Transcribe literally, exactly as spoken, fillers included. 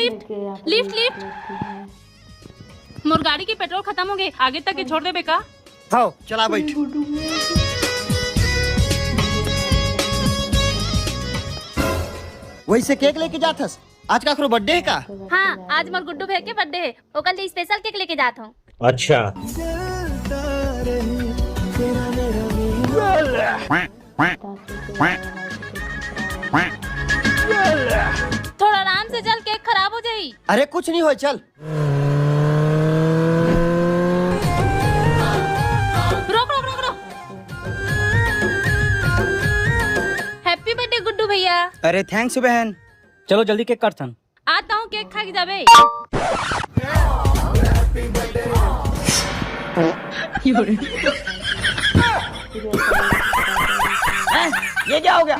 Lift, lift, lift. मोर गाड़ी के petrol खत्म हो गए, आगे तक के छोड़ देबे का? हाव, चला बैठ। वैसे केक लेके जात हस? आज काकरो बर्थडे हे का? हाँ, आज मोर गुड्डू भैया के बर्थडे हे, ओकर लिए स्पेशल केक लेके जात हूँ। अच्छा। थोड़ा आराम से चल, केक खराब हो जाई। अरे कुछ नहीं होय, चल। रोक, रोक, रोक, रोक। हैप्पी बर्थडे गुड्डू भैया। अरे थैंक्स बहन। चलो जल्दी केक काटथन। आता हूँ, केक खा के जाबे। हैं? ये क्या हो गया?